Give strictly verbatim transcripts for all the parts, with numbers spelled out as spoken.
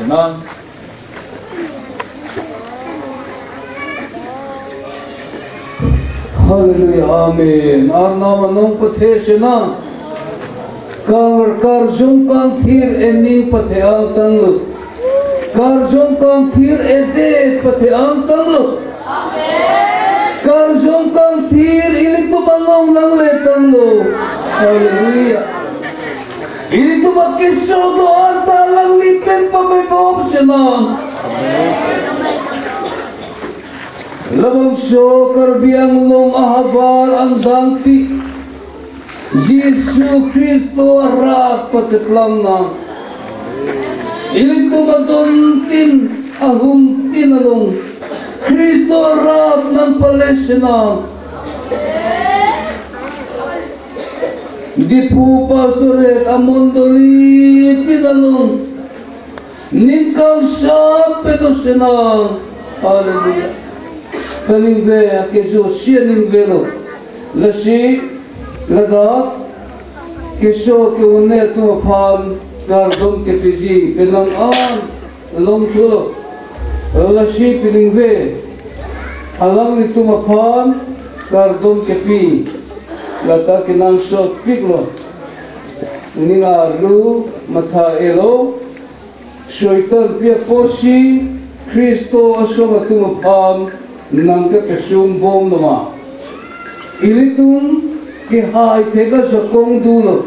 Na. Hallelujah, amen. Arnam anong pathe sena. Kar, karjong kangthir ening pathe-ang tanglo. Karjong kangthir edet pathe-ang tanglo. Karjong kangthir ilitum along nangle tanglo. Hallelujah. Ilitum akeso do-an ta alangli pen pabebom sena. Labangso Karbi Anglong ahavar angdengpi Jisu Khristo arat pacheplang nang. Ilitum adontin ahumtin along Khristo arat nangpale sena. Diphu Pastorate amondoli tin along ning kangsam pedo sena. Hallelujah. Peningve, akeso si aningvelo. Lasi ladak keso ke-un-e atum aphan kardom kepiji penang an longthulo. Lasi peningve alanglitum aphan kardom kepi lata kenangsotpiklo. Ning arlu matha-elo. Soitanpi apotsi Khristo asong atum aphan nangkepesung bomlo ma? Ilitum kehai thek ajakong dolo.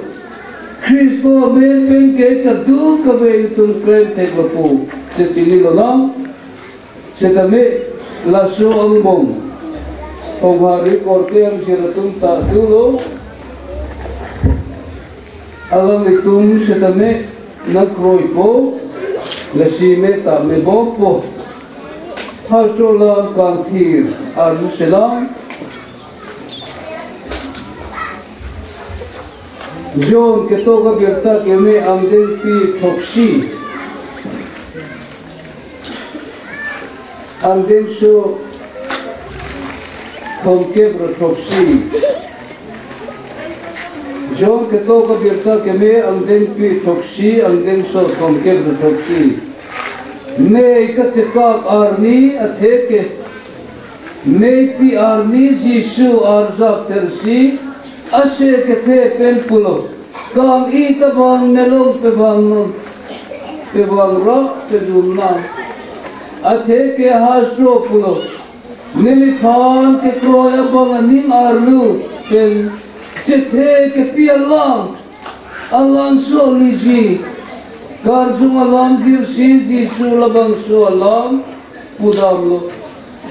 Khristo amen pen ke kadokave ilitum klem theklo pu chechinilo nang. Setame laso angbong Konghari Korte Amsir atum ta dolo. Alanglitum setame nangkroipo, lasi me ta mebompo. Halaso alam kangthir arjuselang. John ketok abirta keme angdengpi throksi. Angdengso thomkep ra throksi. John ketok abirta keme angdengpi throksi, angdengso thomkep ra throksi. Nei kachekak arni atheke, neipi arni Jisu arjap thersi ase kethe pen pulo. Kang-i ta bang nelong pevang non, pevang ra pejun nang. Atheke hastro pulo. Neliphan kekroi abang aning arlu pen chethe kepi alam, alangso liji. Karjong alam jirsi Jisu labangso alam pudamlo.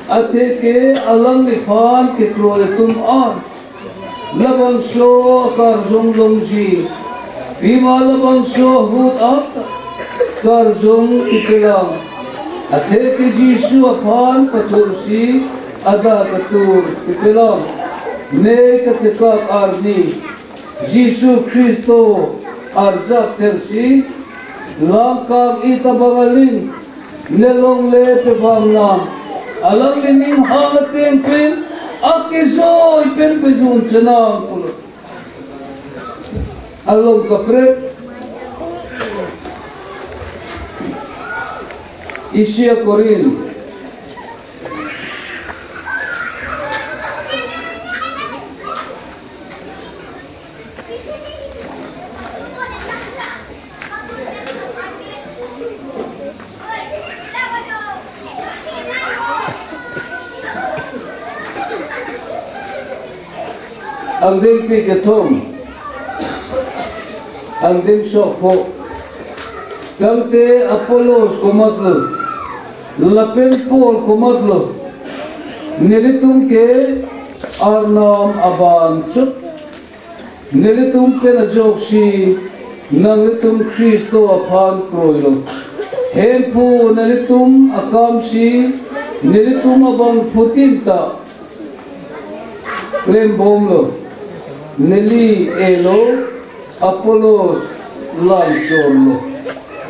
Atheke alangliphan kekroi atum an labangso akarjong longji. Pima labangso ahut ap karjong kepelang. Atheke Jisu aphan pathursi adak atur kepelang. Nei kachekak arni Jisu Khristo arjap thersi, lang kang-i ta bang aling nelong le pevang nang. Alangli ning hang ateng pen akejoi pen pejun chenang pulo. Along kaprek isi aKorinth angdengpi kethom, angdengso pho. Tangte Apollos komatlo, lapen Paul komatlo? Nelitum ke Arnam aban chot. Nelitum pen ajoksi nanglitum Khristo aphan kroilo. Hemphu nelitum akamsi nelitum abangphutin ta klembomlo. Neli elo, Apollos langchorlo.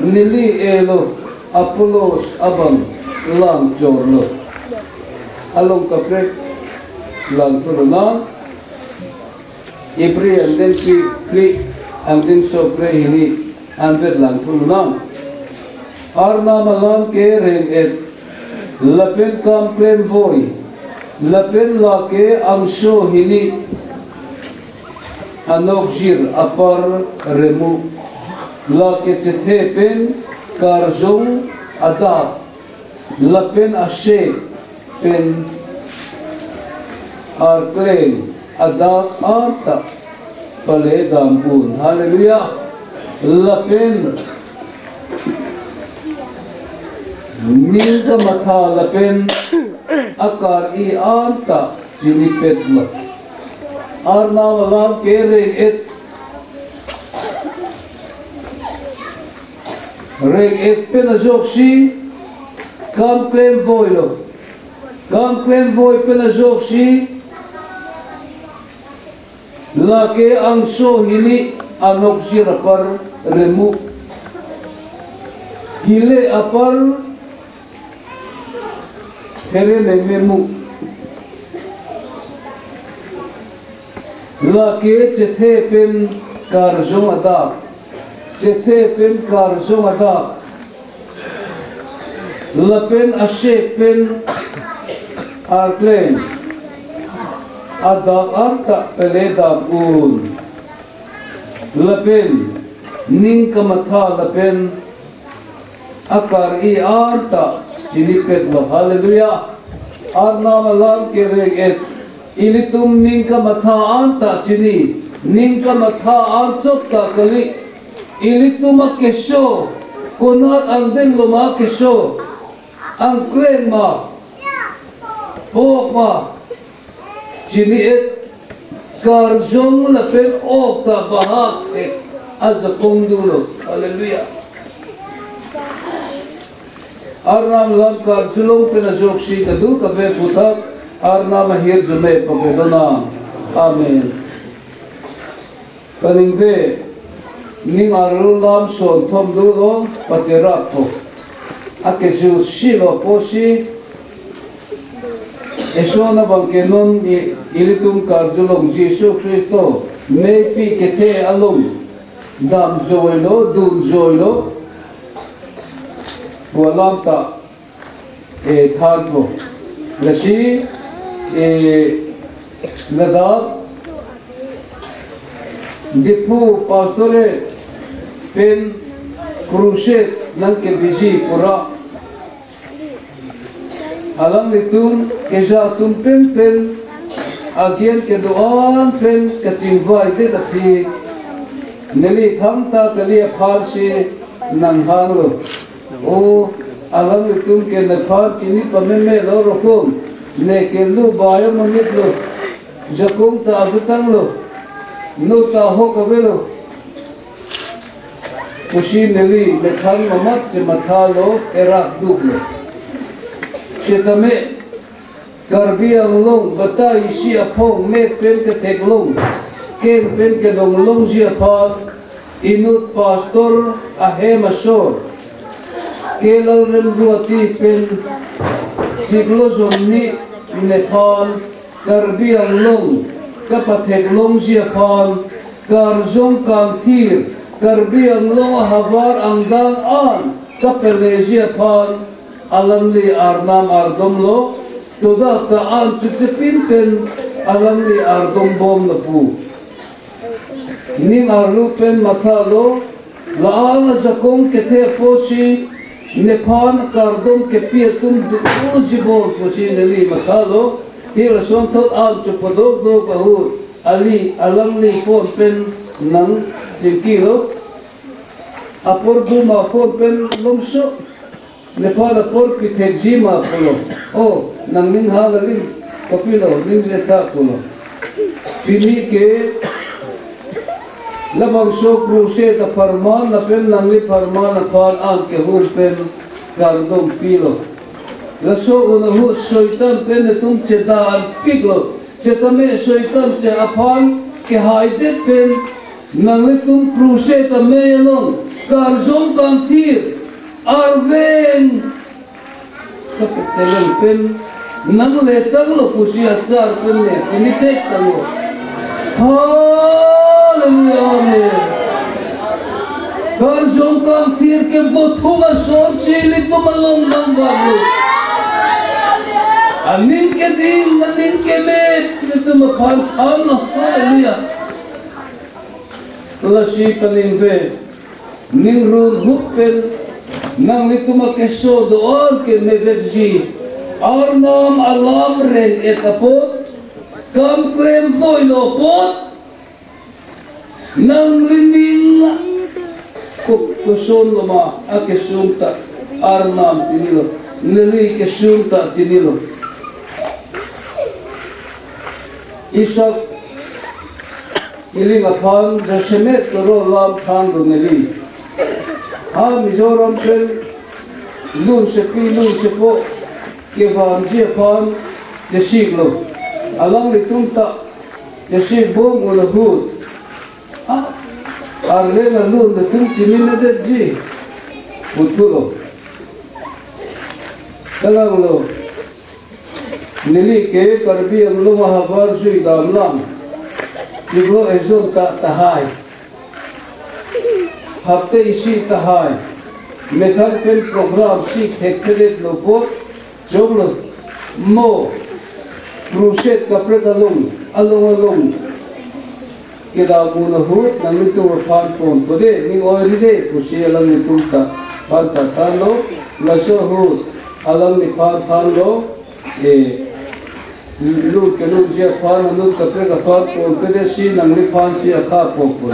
Neli elo, Apollos abang langchorlo. Along kaprek langthu lonang. Ibri angdengpi phli, angdengso phre hini anvet langthu lonang. Arnam alam ke reng-et, lapen kam klemvoi, lapen lake angso hini anokjir apar remu, lake chethe pen karjong adak, lapen asek pen arkleng adak anta pale dam un. Hallelujah. Lapen ning kamatha lapen akar-i anta chinipetlo. Arnam alam ke reng-et, reng-et pen ajoksi kam klemvoilo. Kam klemvoi pen ajoksi lake angso hini anokjir apar remu, hile apar phere meme mu, lake chethe pen karjong adak, chethe pen karjong adak, lapen asek pen arkleng adak anta pale dam un. Lapen ning kamatha lapen akar-i anta chinipetlo. Hallelujah. Arnam alam ke reng-et. Ilitum ning kamatha anta chini, ning kamatha anchot ta kali. Ilitum akeso, konat angdeng lo ma keso, angkleng ma, pok ma, chini-et, karjong lapen ok ta bahak thek ajakong dolo. Hallelujah. Arnam alam karjulong pen ajoksi kadokave aphuthak Arnam ahirjume papedonan. Amen. Kaningve, ning arlo lam sonthom dolo, pacherappo. Akejut silo pusi, eson abang ke non i-, ilitum karjulong Jisu Khristo meipi kethe along damjoilo, dunjoilo pu alam ta, eh, thanpo. Lasi, eh, ladak Diphu Pastorate pen crusade nangkebiji pura, alanglitum keja atum pen pen agian kedo-an pen kachingvaidet aphi neli thangta kali aphansi nanghanglo. O, alanglitum ke nephan chini pamemelo rokom, ne kelu bayo monitlo, jakong ta avetanglo, no ta ahok avelo pusi neli methang mamat chemathalo, erak duklo. Setame Karbi Anglong batai isi aphong met pen ketheklong, keng pen kedonglongji aphan inut pastor ahem asor K. Lalremruati pen chiklo jonni nephan Karbi Anglong kapatheklongji aphan karjong kangthir Karbi Anglong ahavar angdeng an kapeleji aphan alangli arnam ardomlo, todak ta an chechepin pen alangli ardombomlo pu. Ning arlo pen mathalo, la-an ajakong kethe apotsi nephan kardom kepi atum dikjibom pusi neli mathalo, thil asonthot an chepadokdok ahut, ali alangli phone pen nangtingkilo. Apor duma phone pen longso, nephan apor pithekji ma pulo. O, nangning hala ling, kopilo, ningje ta pulo. Pini ke labangso crusade apharman lapen nangli pharman aphan an kehum pen kardom pilo. Laso un ahut Soitan pen netum chedanpiklo. Setame Soitan che aphan kehaidet pen nanglitum crusade amei along karjong kangthir arveng kapeteleng pen nangletanglo pusi achar pen ne chinithek tanglo. Hallelujah, amen. Karjong kangthir ke bothung asonsi ilitum along nangvanglo. Aning keding, aning kemet, ilitum aphan thanlo. Hallelujah. Lasi kaningve, ningrun ahut pen, nanglitum akeso do-an ke mevekji. Arnam alam reng-et apot, kam klem voilo apot, nanglining ko-, kosonlo ma, akesung ta Arnam chinilo, neli kesung ta chinilo. Isak Iling aphan jasemet toro lam thanlo neli. Ha Mizoram pen lunsepi lunsepo kevanji aphan jasiklo. Alanglitum ta jasik bom un ahut, ah, arleng alun ilitum chininedetji pu thulo. Kalanglo. Neli ke Karbi Anglong ahavar jui damlang. Chiklo ejon ta tahai. Hapta isi tahai. Methang pen program si thekthedet lo apot. Choklo. Mo. Crusade kaprek along. Along along. Kedam un ahut nanglitum aphan ponpo de, ning oiri de pusi alanglitum ta aphan ta thanlo, laso ahut alangliphan thanlo, eh, lun kelunji aphan, anut kaprek aphan ponpe de si nangliphan si akha ponpo.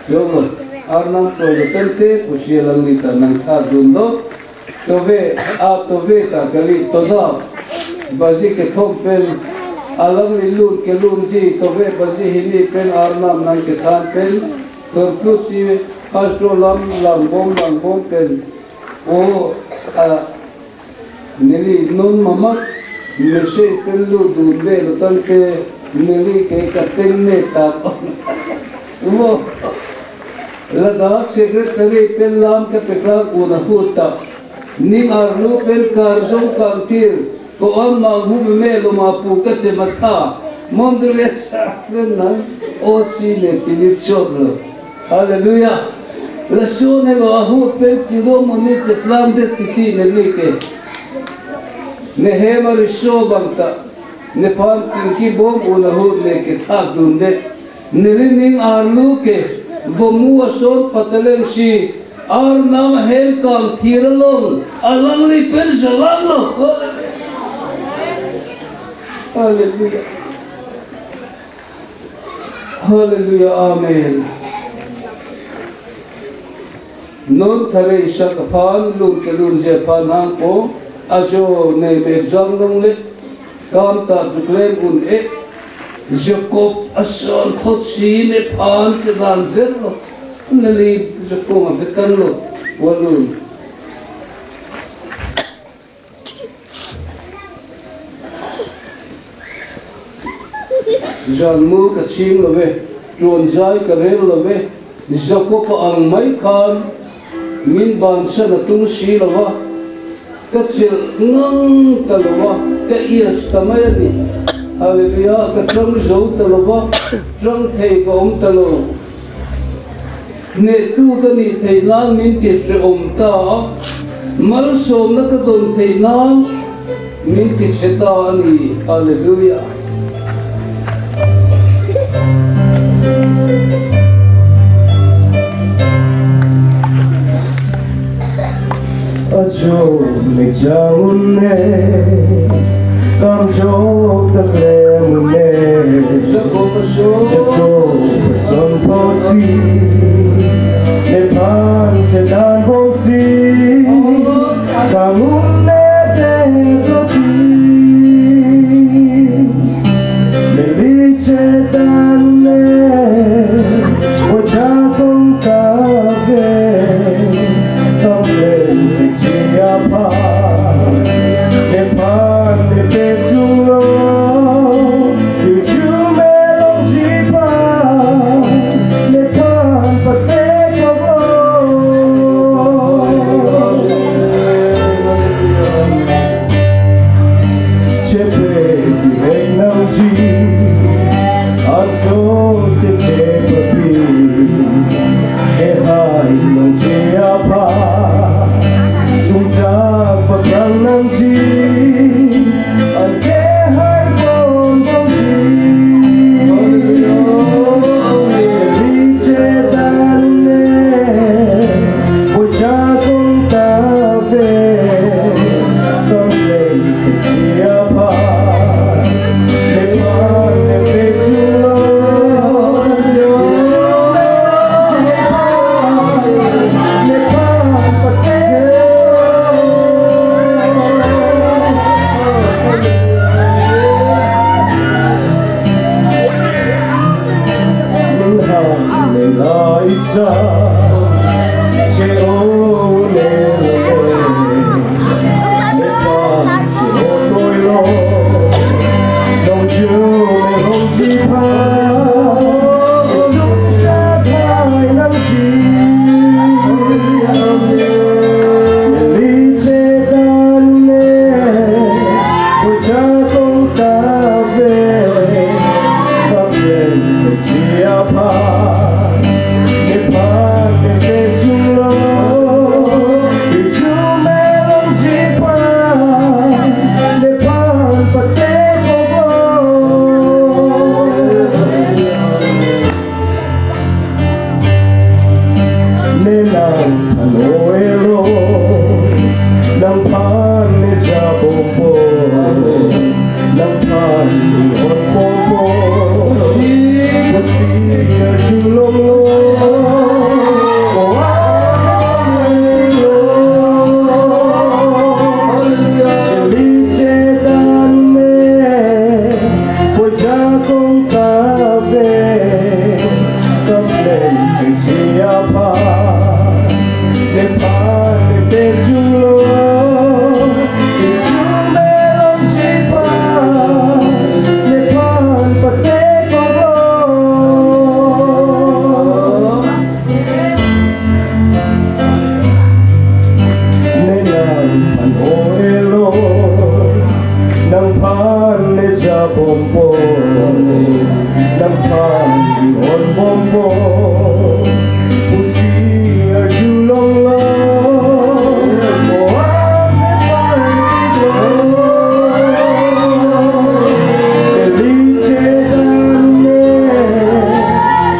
Yo, Arnam kroilo tangte pusi alangli ta nangthadunlo. Tove, a tove ta kali, toda baji kethom pen, alangli lun kelunji, tove baji hini pen Arnam nangkethan pen, thurklu si pastor lam langbom langbom pen, o, a, neli non mamat message pen lu dunde lo tangte, neli ke katengne ta. Wo. Ladak secretary pen lam kepeklang un ahut ta, ning arlo pen karjong kangthir ko-an manghu meme lo ma pu kachematha, mondole sa pen nang O C le chinitchotlo. Hallelujah. Laso nelo ahut pen kilo monit cheplang det titi neli ke. Nehem ariso abang ta nephan chingki bom un ahut ne kethak dunde. Neli ning arlo ke vomu ason pataleng si Arnam ahem kangthir along alangli pen jalanglo. Hallelujah. Hallelujah. Amen. Non thare Isak aphan lun kelunji aphan hangpo, ajo ne mek jang longle, kam ta chuklem un-e, Jacob ason thotsi nephan chedan verlo, neli Jacob avetanlo, walun. Janmu kaching love, tronjai karel love, Jacob angmei khan, min bansan atum si lova, kachil ngang ta lova, ka-ias tamai ani. Hallelujah, katrang jo ta lova, trang thei ka-om ta lo. Netu kani theinan min kese-om ta, malsomna kadon theinan min kese ta ani. Hallelujah. Ajo mek jang un-e, kam jok ta klem un-e. Jacob ason, Jacob ason thotsi nephan chedan bom si, kam un-e te toti. Neli chedan le, o Jacob kave, kam le chi aphan, nephan nepesung lo, yuchu me longji aphan, nephan pateklo. Chepe bihek nangji, anso se chepapi, ehai Ante hai pon pon si. Hallelujah. Richet ane. Puja kong ta ve. Kompleng kechia pa. Nephan nepe sulo. Nephan pate. Nang hang nela isa che o le le. Nephan che o toi lo. Nong ju me hong ji pha. Sung cha thai nang ji. Neli che dan ne. Puja kong ta ve. Pap yen chia pha. Nephan nepe sulo. Ichu me long ji pha. Nephan pate ko. Ne nangphan o-elo, nangphan ne ja bompo, nangphan ne hot bompo, pusi arjulonglo, o-elo, hallelujah, richet ane, puja kong ta ve. Kompleng kechia pa. Nephan nepe sulo. Ichu me long ji pha. Nephan pate ko. Ne nangphan o-elo, nangphan ne ja bompo, nangphan ne hot bompo, pusi arjulonglo, o-an nephan pilo, richet ane,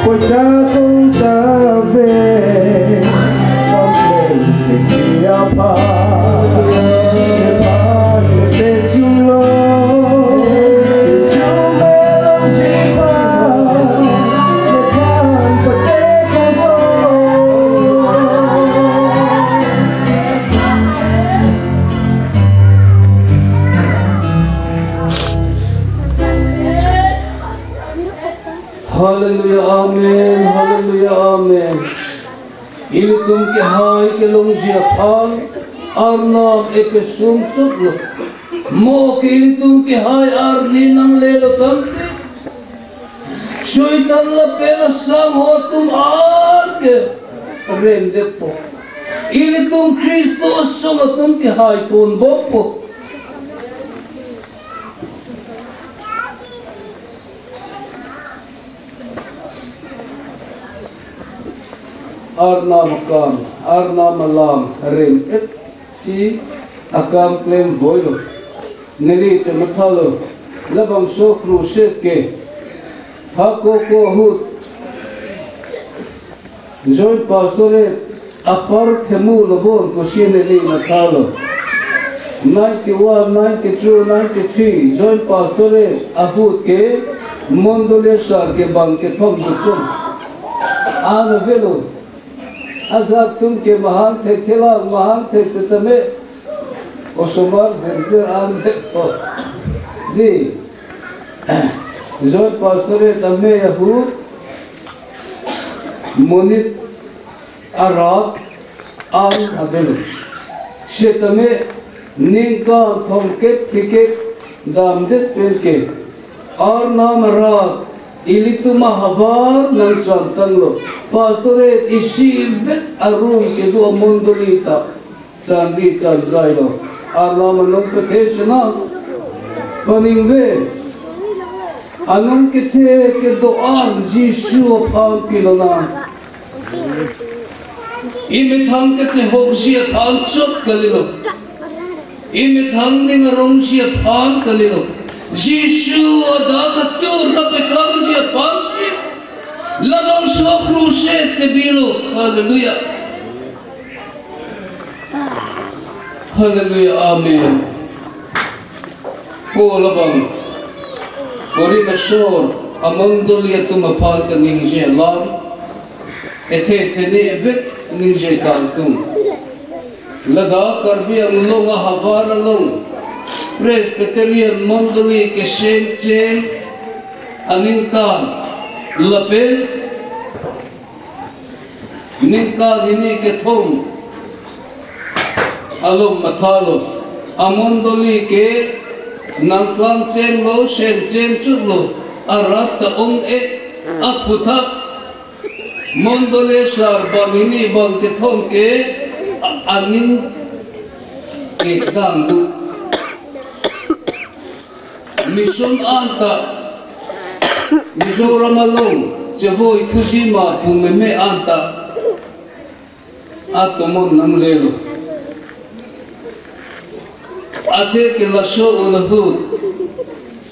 puja kong ta ve, kompleng kechia pa. Nephan nepe sulo. Ichu me long ji pha. Nephan pate ko. Hallelujah, amen. Hallelujah, amen. Ilitum kehai kelongji aphan Arnam epesung choklo. Mo ke ilitum kehai arni nanglelo tangte, Soitan lapen asangho atum an ke remdetpo. Ilitum Khristo asong atum kehai ponbompo. Arnam akam, Arnam alam rem-et si akam klem voilo. Neli chemathalo, labangso crusade ke hako ko ahut Joint Pastorate apar themu lo bon pusi neli mathalo. Ninety-one, ninety-two, ninety-three, Joint Pastorate ahut ke mondoli asar ke bang kethom kechom an avelo. Ajat atum ke mahang thekthelang, mahang thek setame osomar zerzer an thekpo. Dei, Joint Pastorate amei ahut monit arat an avelo. Setame ningkan thomkep phlikep damdet pen ke Arnam arat ilitum ahavar nangchantanglo. Pastorate isivet arum kedo amondoli ta chanri chanjailo. Arnam anung kethe sinang. Paningve, anung kethe kedo-an Jisu aphan pilonang. Imethang kachehokji aphan chot kalilo. Imethang ning arongji aphan kalilo. Jisu adak atur kapeklangji aphansi labangso kruse tebilo. Hallelujah. Hallelujah. Amen. Paul abang Korinth asor amondoli atum aphan kaningje alam ethe theni evet ningje kangtung. Ladak Karbi Anglong ahavar along Presbyterian mondoli kesengcheng aningkan lapen ningkan hini kethom along mathalo, amondoli ke nangklangchenglo, sengcheng chotlo, arat ta ong-e, aphuthak mondoli sar banghini bangkethom ke a-, aning ke dangdu. Mission anta Mizoram along chevoi thuji ma pu meme anta atomon nanglelo. Athe ke laso un ahut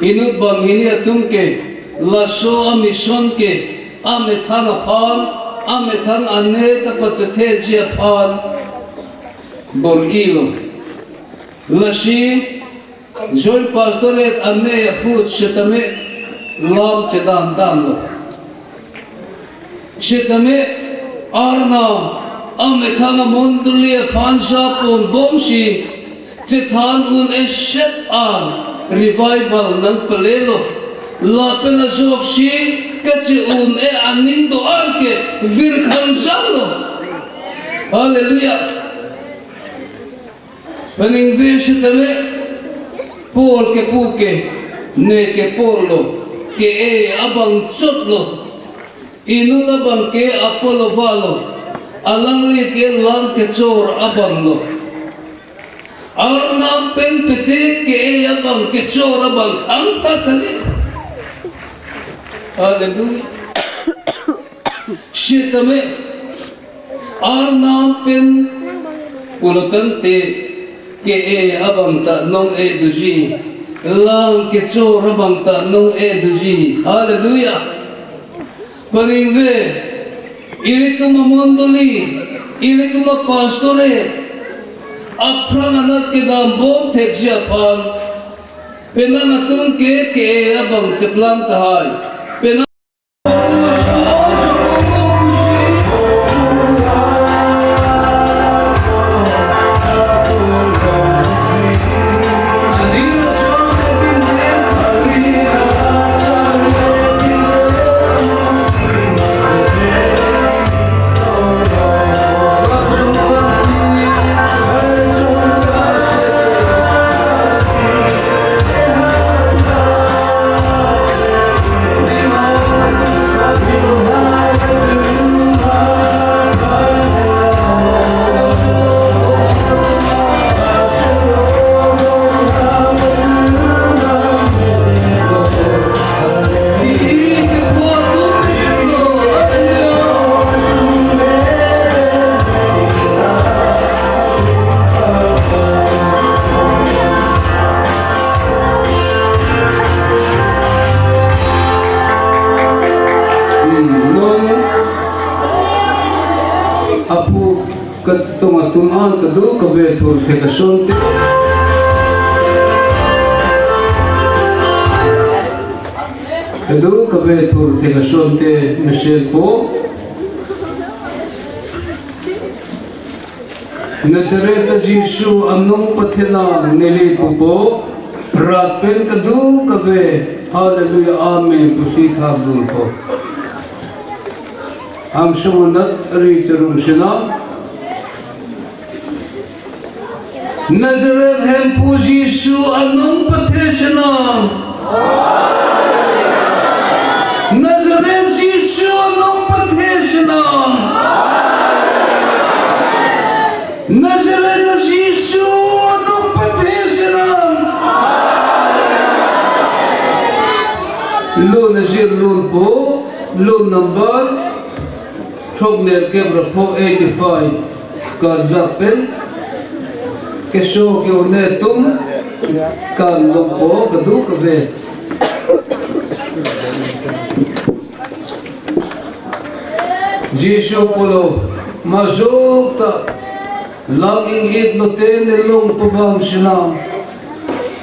inut banghini atum ke laso a-mission ke amethang aphan, amethang ane kapachetheji aphan bor-ilo. Lasi Joint Pastorate amei ahut setame lam chedan danlo. Setame Arnam amethang amondoli aphan japonbomsi chethan un-e set an revival nangpalelo. Lapen ajoksi kache-un-e aning do-an ke virkhangjanglo. Hallelujah. Paningve setame Paul kepu ke, ne ke Paul lo, ke-e abang chotlo, inut abang ke Apollo valo, alangli ke lang kechor abang lo. Arnam pen pete ke-e abang kechor abang thangta kali. Hallelujah. Setame Arnam pen pulotangte ke-e abang ta nong-e doji, lang kechor abang ta nong-e doji. Hallelujah. Paningve, ilitum amondoli, ilitum apastorate aphrang anat kedambom thekji aphan penang atum ke ke-e abang cheplang tahai. Penang Hmm, non aphu kachetong atum an kadokave thurthek asonte. Kadokave thurthek asonte mesenpo. Nazareth a-Jisu anong pathenang neli pupo, rat pen kadokave, hallelujah, amen pusi thapdunpo. Angsong anat ari cherung sena. Nazareth Hemphu Jisu anong pathe sena. Nazareth Jisu anong pathe sena. Nazareth Jisu anong pathe sena. Lo Nazir lunpo, lo number throknerkep ra pho eighty-five karjap pen. Keso ke-un atum kan longpo kadokave. Jisu pulo, majok ta lang ingit lote nelong pabang sinam.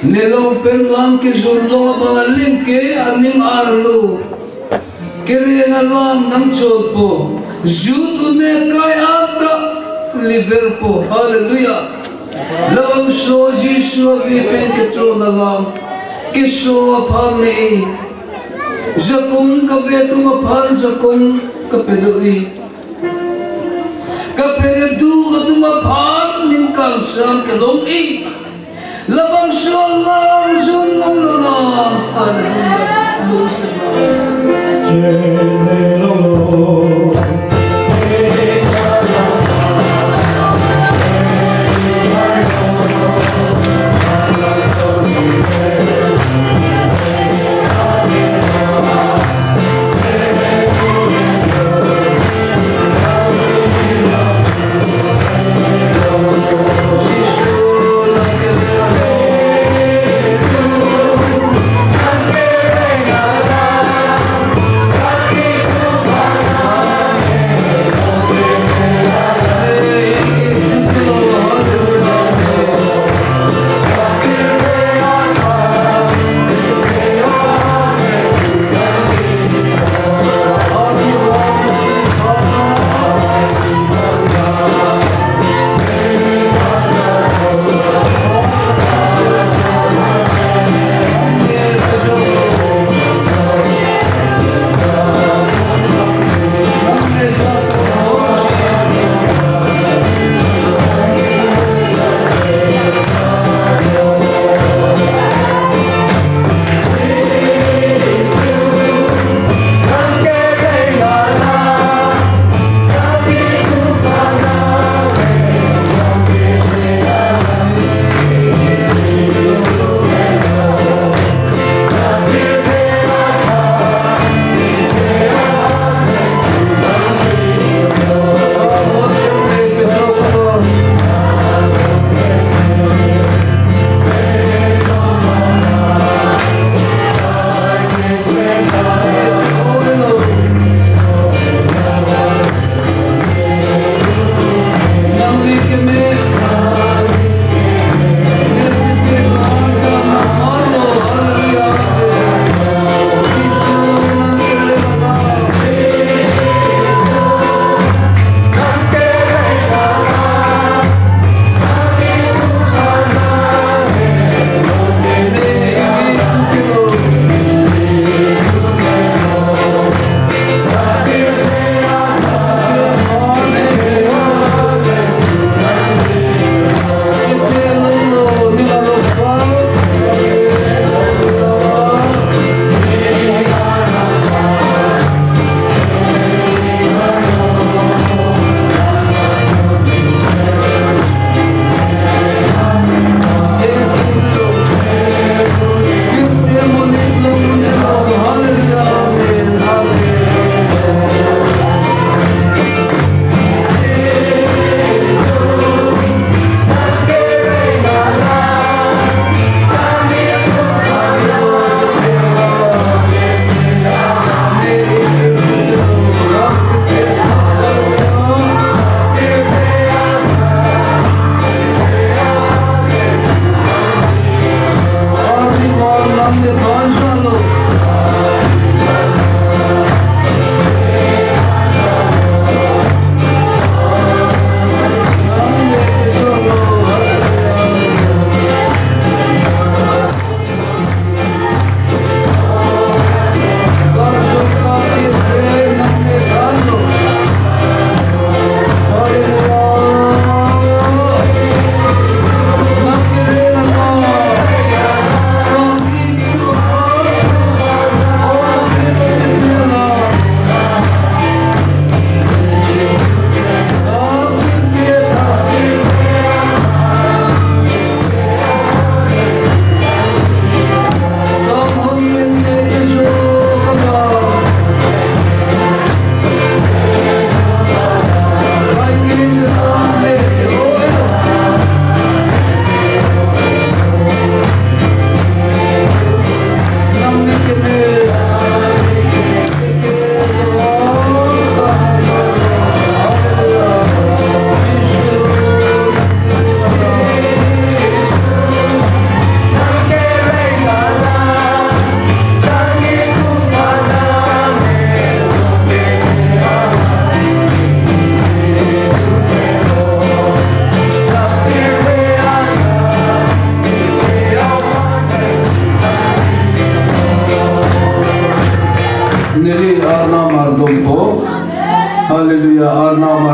Nelong pen lang kejun long abang aling ke aning arlo. Kereng alam nangchonpo. Jut un-e kai anta liverpo. Hallelujah. Labangso Jisu ave pen kechon alam. Keso aphan me. Jakong kave atum aphan jakong kapado-i. Kaphere duk atum aphan ningkan sang kelong-i. Labangso alam jun onglo na. Hallelujah. Lungsen na.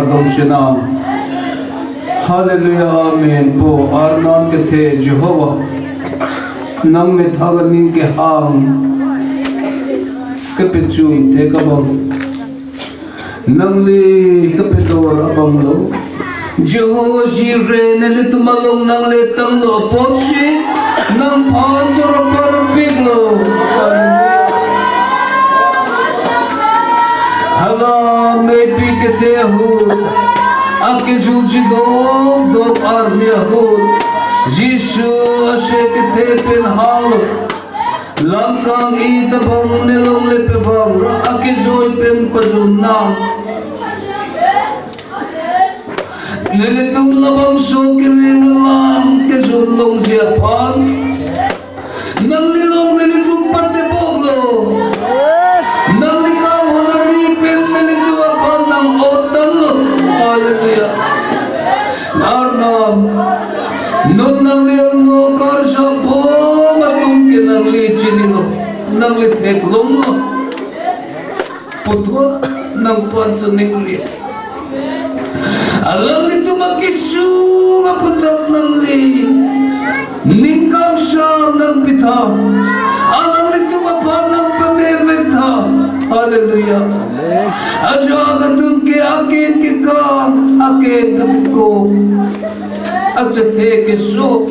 Dong sinam. Hallelujah, amen. Po Arnam kethe Jehovah, nang methang aning kehang kepechun thek abang, nangli kepedor abang lo. Jehovah Jireh, nelitum along nangli tanglo apotsi nangphan choro parpiklo. Hallelujah. Hala mepik kethe ahut, akejutji dokdok arni ahut, Jisu ase kethe pen hanglo. Langkang-i tabang ne longle pevang ra akejoi pen pajun nang. Nelitum labangso kereng alam kejun longji aphan nangli along nelitum pateboklo. Nangli kanghon ari pen nelitum aphan nang-ot tanglo. Hallelujah. Arnam, non nangli arno karjapon atum ke nangli chinilo, nangli theklonglo. Puthot nangphan choningri. Alanglitum akesung aphuthak nangli ning kangsam nangpitha. Alanglitum aphan nangpamevek tha. Hallelujah. Ajahak atum ke aken kekang, aken katiko, achethe keso,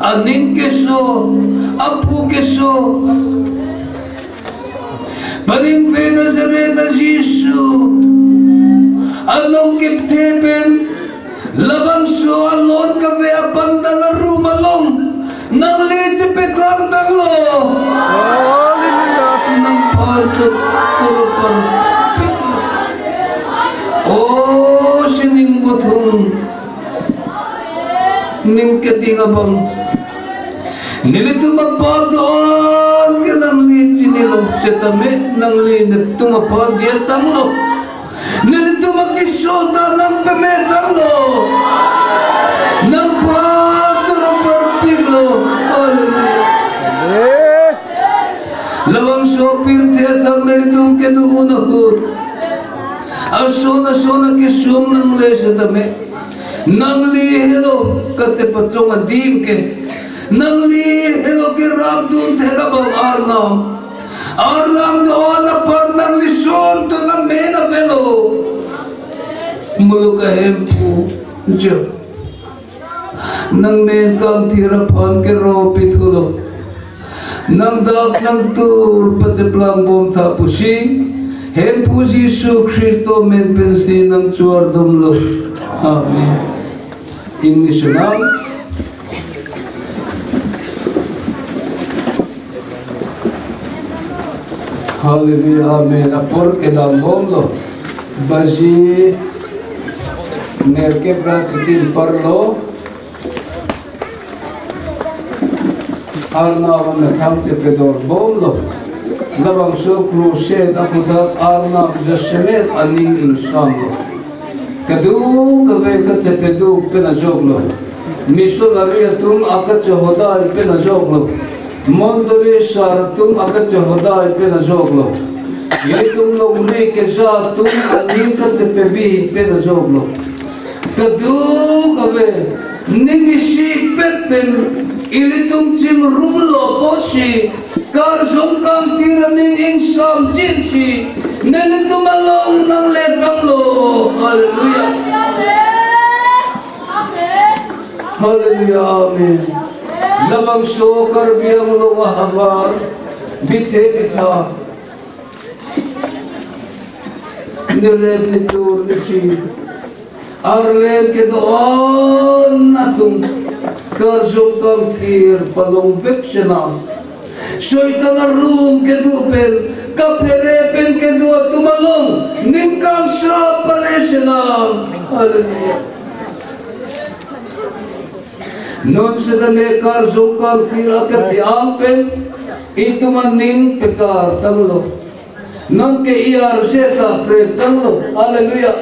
aning keso, aphu keso. Paningve Nazareth a Jisu, anong kepthe pen labangso alon kave apandal arum along nangli chepeklang tanglo. Hallelujah. Nangphan chot choro parpik. O sining puthung, ning keding abang, nelitum apap do-an ke nangli chinilo setame nangli netum aphan diya tanglo. Nelitum akeso ta nangpame tanglo. Nangphan choro parpiklo. Hallelujah. Labangso pirthe athak nelitum kedo-un ahut, ason ason akesung nangle setame, nangli helo kachepachong adim ke, nangli helo kerapdun thek abang Arnam. Arnam do-an apar nangli son to namen avelo. Muluk ahemphu jo, nangmen kangthir aphan kero pithulo. Nangdak nangtur pacheplang bom tha pusi, Hemphu Jisu Khristo amen pensi nangchardunlo. Amen. English nang. Hallelujah, amen. Apor kedam bomlo. Baji nerkep ra chitin parlo. Arnam amethang chepedor bomlo. Labangso crusade aphuthak Arnam jasemet aning ingsamlo. Kadokave kachepeduk pen ajoklo. Missionary atum akachehodai pen ajoklo. Mondoli sar atum akachehodai pen ajoklo. Ilitum longri keja atum aning kachepebi pen ajoklo. Kadokave ning isipet pen ilitum chingrumlo pusi, Karjong Kangthir aning ingsamjinsi nelitum along nangle tanglo. Hallelujah. Hallelujah. Amen. Labangso Karbi Anglong ahavar bithe bitha, nerep netur nechi, arleng kedo-an atum Karjong Kangthir palongvek sinam. Soitan arum kedo pen, kaphere pen kedo atum along ning kangsam pale sinam. Hallelujah. Non setame Karjong Kangthir akethe-ang pen itum aning pekar tanglo. Nonke I R C ta pre tanglo. Hallelujah.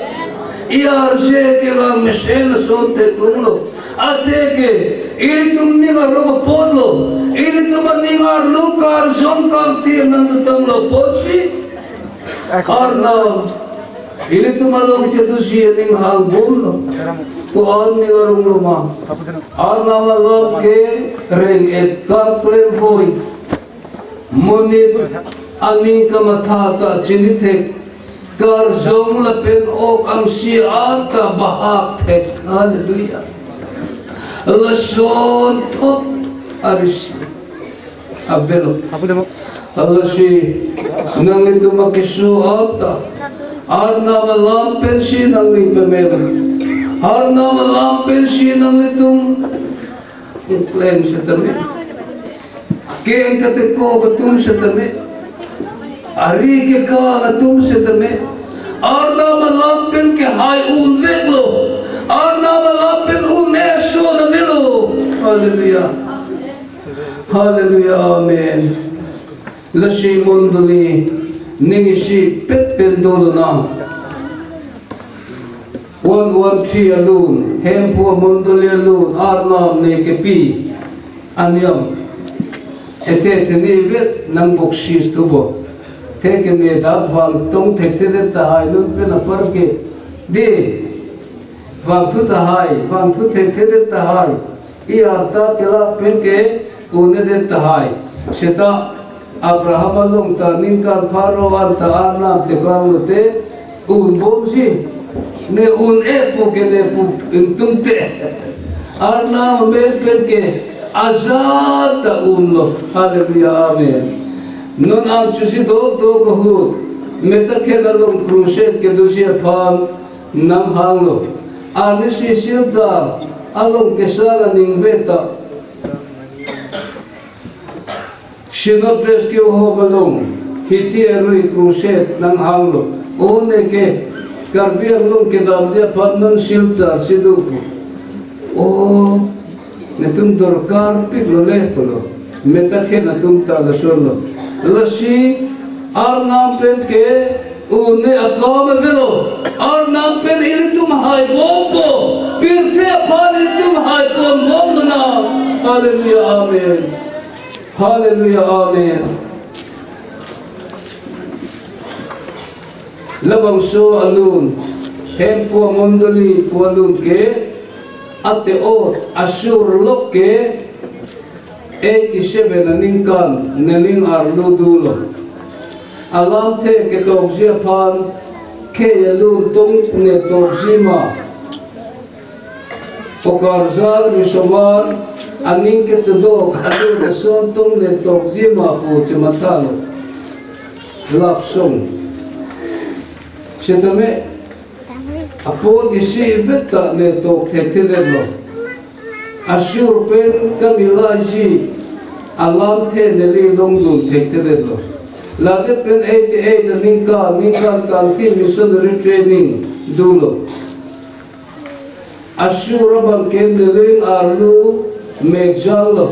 I R C kelang mesen ason theklonglo. Atheke ilitum ning arong apotlo. Ilitum aning arlo Karjong Kangthir nangtanglo pusi, Arnam Ilitum along kedoji aning hangbomlo. Ko-an ning arong lo ma? Arnam alam ke reng-et, kangklem voi. Monit aning kamatha ta chinithek. Karjong lapen ok angsi anta bahak thek. Hallelujah. Lason thot arisi avelo. Lasi nanglitum akeso anta Arnam alam pensi nangli pemel. Arnam alam pensi nanglitum klem setame. Akeng kateko atum setame. Ari kekang atum setame. Arnam alam pen kehai unveklo. Arnam alam pen un eso navelo. Hallelujah. Hallelujah. Amen. Lasi mondoli ning isipet pen dolonang. One one three alun, Hemphu mondoli alun, Arnam ne kepi aniyam. Ethe theni vet nang boksis thubo. Thekene dak vangtong thekthedet tahai lun pen apar ke. De. Vangthu tahai, vangthu thekthedet tahai. I arta kelak pen ke un-edet tahai. Seta Abraham along ta ningkan pharo anta Arnam cheklang lote unbomsi. Ne un-e pu ke ne pu ingtungte. Arnam amen pen ke ajat ta unlo. Hallelujah, amen. Non an chusi dokdok ahut Metakhel along crusade kedoji aphan nanghanglo. Arnisi Silchar along kesar aningve ta Synod Rescue Home along Hithi Arui crusade nanghanglo. O neke Karbi Anglong kedamji aphan non Silchar si do pu. O netum dorkarpiklo le pulo. Metakhel atum ta lasonlo. Lasi Arnam pen ke un-e akam avelo. Arnam pen ilitum haibompo. Pirthe aphan ilitum haiponbomnang. Hallelujah, amen. Hallelujah, amen. Labangso alun, Hemphu mondoli pu alun ke, ate-ot asur lok ke eighty seven aningkan nening arlu dolo. Alamthe ketokji aphan khei alun tong ne tokji ma, Kokarjal risomar aning kechedok alun ason tong ne tokji ma pu chemathalo. Lapsong. Setame apot isi vet ta ne tok thekthedetlo. Asur pen kamilaiji alamthe neli longdun thekthedetlo. Ladet pen eighty eight aningkan, ningkan kangthi missionary training dolo. Asur abang ke nening arlu mekjanglo.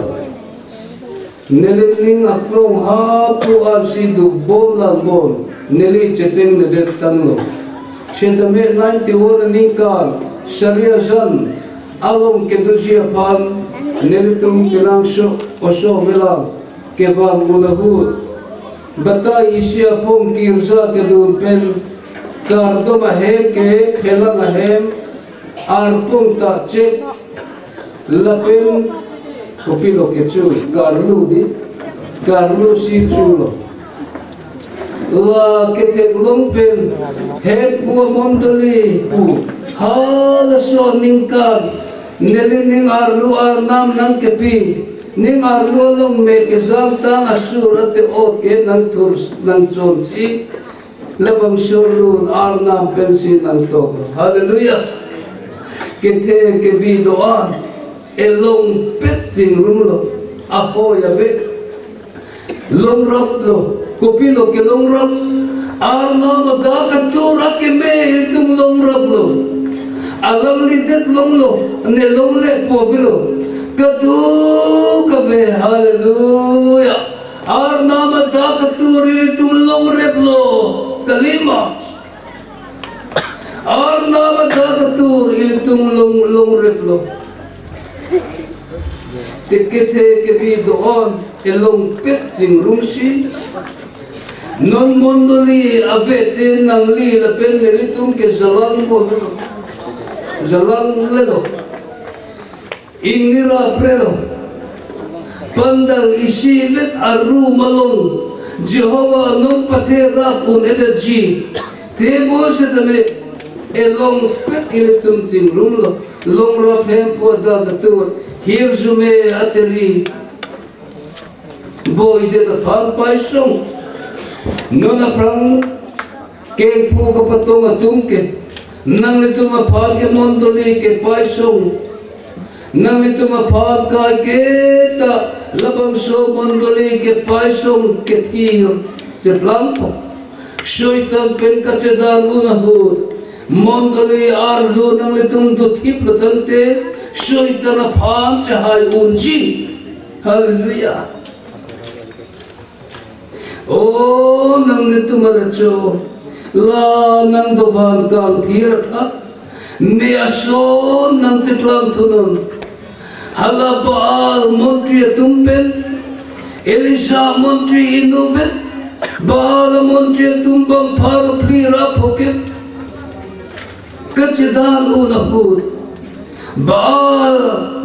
Neli ning aklong ha pu arsi dubom langbom neli chetengnedet tanglo. Setame ninety-one aningkan Sariajan along kedoji aphan nelitum kenangsot oso amelang kevang un ahut, batai isi aphong girja kedun pen kardom ahem ke phelang ahem arpong ta chek lapen kopilo kecho karlu di, karlu si chulo. La ketheklong pen Hemphu mondoli pu halaso aningkan neli ning arlu Arnam nangkepi, ning arlu along me kejangtang asur ate-ot ke nangthur nangchonsi labangso alun Arnam pensi nangtok. Hallelujah. Kethe kebi do-an elongpet chingrumlo. Ahoi ave. Longraplo. Kopilo ke longrap? Arnam adak atur akeme itum longraplo. Alangli det longlo, ne longle pu avelo. Kadokave, hallelujah. Arnam adak atur itum longreplo. Kalima. Arnam adak atur ilitum long longreplo. Te kethe kebi do-an elongpet chingrumsi Non mondoli ave te nangli lapen nelitum ke jalang mo, jalang lelo. Ingni raprelo. Pandal isi vet arum along Jehovah anung pathe rap un-edetji. Tebonsetame elongpet ilitum chingrumlo. Longrap hemphu adal atur, hirjume ateri boidet aphan paisong. Non aphrang kengpu kapatong atum ke, nanglitum aphan ke mondoli ke paisong. Nanglitum aphan kaiketa labangso mondoli ke paisong kethir cheplangpo. Soitan pen kachedan un ahut, mondoli arlo nanglitum dothiplo tangte, Soitan aphan chehai unji. Hallelujah. O nanglitum aracho, la nangdovan kangthir athak, me ason nangcheklang thunon. Hala Baal montri atum pen, Elisha montri inutvet, Baal montri atum bang pharo phli ra phoket. Kachedan un ahut, Baal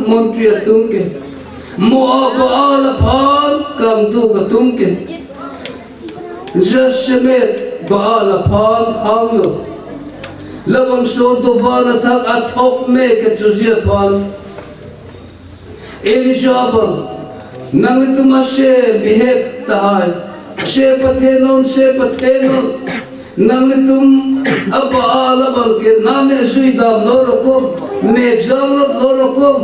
montri atum ke, mo Baal aphan kangduk atum ke, jasemet Baal aphan hanglo. Labangso dovan athak athok me kechoji aphan Elisha abang, nanglitum ase bihek tahai, ase pathenon, ase pathenon. Nanglitum a-Baal abang ke nane jui damlo rokom, me jamlotlo rokom.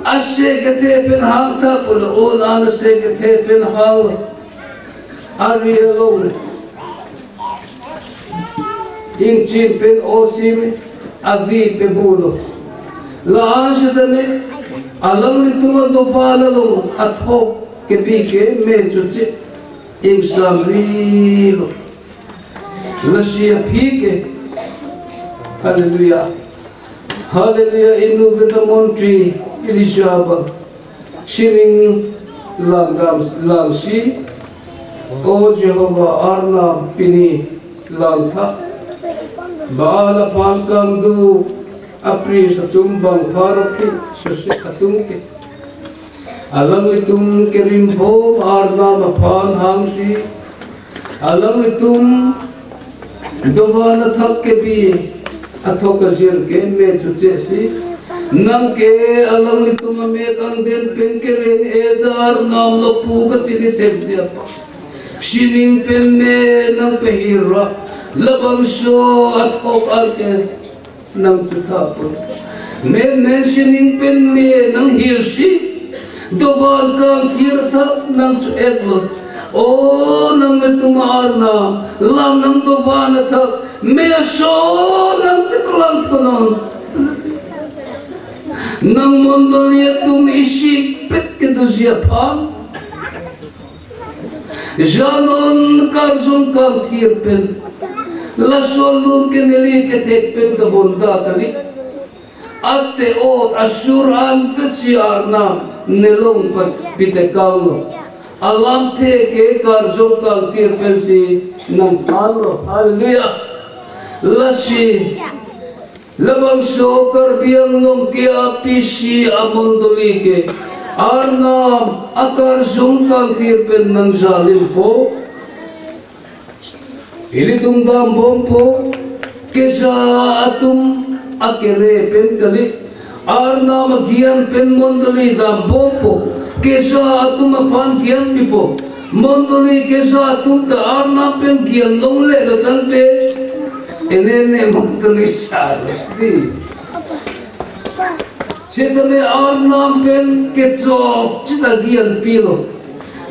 Ase kethe pen hang tha pulo, o nang ase kethe pen hang. Ari along ingchin pen osi me avi pebulo. La-an setame alanglitum adovan along athok kepi ke me choche ingsamrilo. Lasi aphi ke. Hallelujah. Hallelujah. Inutvet amontri Elisha abang sining langdam langsi, O Jehovah Arnam, pini langtha. Baal aphan kangduk a-priest atum bang pharo phli sose atum ke, alanglitum kerimbom Arnam aphan hangsi, alanglitum dovan athak kebi athok ajir ke me choche si, nang ke alanglitum amek angden pen kereng-et Arnam lo pu kachini themsi aphan sining pen me nangpehir ra, labangso athok an ke nangchotha pon. Menmen sining pen me nanghirsi, dovan kangthir athak nangcho-etlo. O nanglitum Arnam, la nangdovan athak me ason nangcheklang thunon. Nang mondoli atum isipet kedoji aphan, janon karjong kangthir pen, laso alun ke neli kethek pen kabonta kali. Ate-ot asur an pesi Arnam nelong pen pitekanglo. Alamthe ke karjong kangthir pensi nangthanlo. Hallelujah. Lasi labangso Karbi Anglong ke a-P C amondoli ke Arnam akarjong kangthir pen nangjalimpo. Ilitum dambompo, keja atum akere pen kali. Arnam agyan pen mondoli dambompo, keja atum aphan gyan pipo. Mondoli keja atum ta Arnam pen gyan longle lo tangte, enene mondoli sar di. Setame Arnam pen kechokche ta gyan pilo.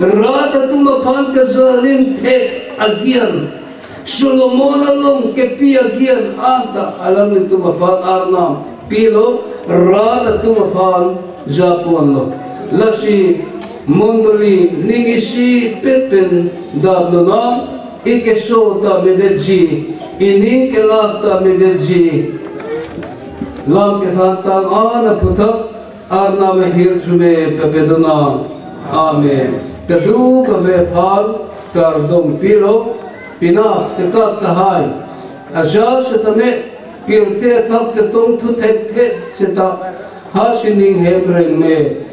Rat atum aphan kajalim thek agyan, Solomon along kepi agyan anta alanglitum aphan Arnam pilo, rat atum aphan japonlo. Lasi mondoli ning isipet pen damlonang, ikeso ta medetji, ining kelak ta medetji. Lam kethan tang an aphuthak Arnam ahirjume pepedonang. Amen. Kadokave aphan kardom pilo, pinak chekak kahai aja setame pirthe athak chetong thu thekthe seta ha sining hem rengme